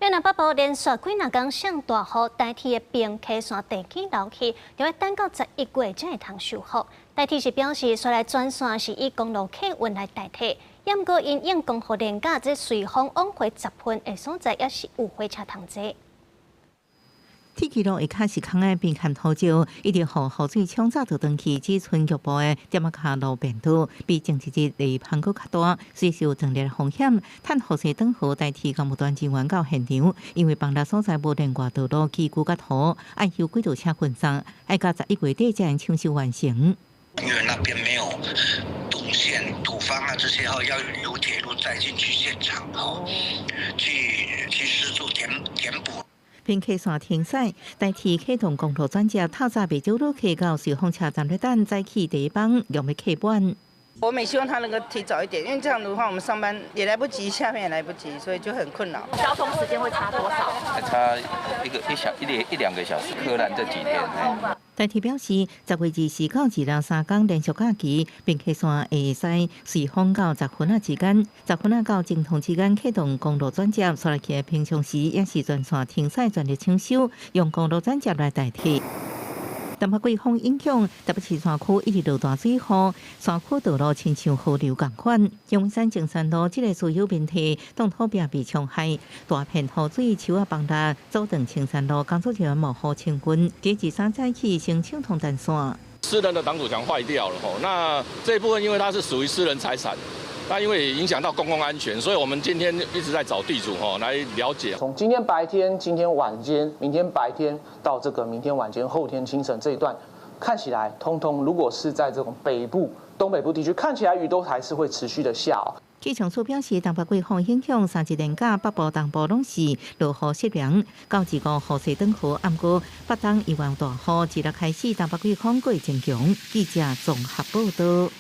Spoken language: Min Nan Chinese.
越南北部連續幾若工上大雨，台鐵的平溪線地基漏去，著愛等到11月才會通修復。台鐵是表示，煞來專線是以公路客運來代替，毋過因應光復連假這隨風往回10分的所在，也是有火車通坐。鐵岐路一開始空的邊看土石，一直予雨水沖走就轉去，只賰局部的店仔跤路變多，比前一日泥濘閣較大，隨時有斷裂風險。趁雨勢轉好，台鐵工務團人員到現場，因為崩落所在無連外道路機具佮土，愛修軌道車運送，愛到11月底才能搶修完成。因為那邊沒有動線、土方啊這些吼，要由鐵路載進去現場吼，去施作填補。平溪線停駛，台鐵啟動公路轉接，透早袂少旅客到瑞芳車站咧等，早起第一班用欲客滿。我們希望他能夠提早一點，因為這樣的話，我們上班也來不及，下班也來不及，所以就很困擾。交通時間會差多少？差一個一小一兩一兩個小時，柯南這幾天。台鐵表示，10月24到23工連續假期，平溪線會使瑞芳到十分仔之間，十分仔到菁桐之間啟動公路轉接，煞來去平常時也是全線停駛，全力搶修，用公路轉接來代替。東北季風影響，台北市山區一直落大水雨，山區道路親像河流仝款。陽明山中山路這个私有面地，擋土壁被沖害，大片雨水樹仔崩落，阻斷青山路工作人員冒雨清運。第23早起先搶通單線。私人的擋土牆壞掉了吼，那這一部分因為它是屬於私人財產，那因為影響到公共安全，所以我們今天一直在找地主吼來了解。從今天白天、今天晚間、明天白天到這個明天晚間、後天清晨這一段，看起來通通如果是在這種北部、東北部地區，看起來雨都還是會持續的下哦。氣象署表示，東北季風影響，三日連假北部、東部攏是落雨濕涼，到二五雨勢轉好，毋過北東依然大雨，二六開始東北季風閣會增強。記者綜合報道。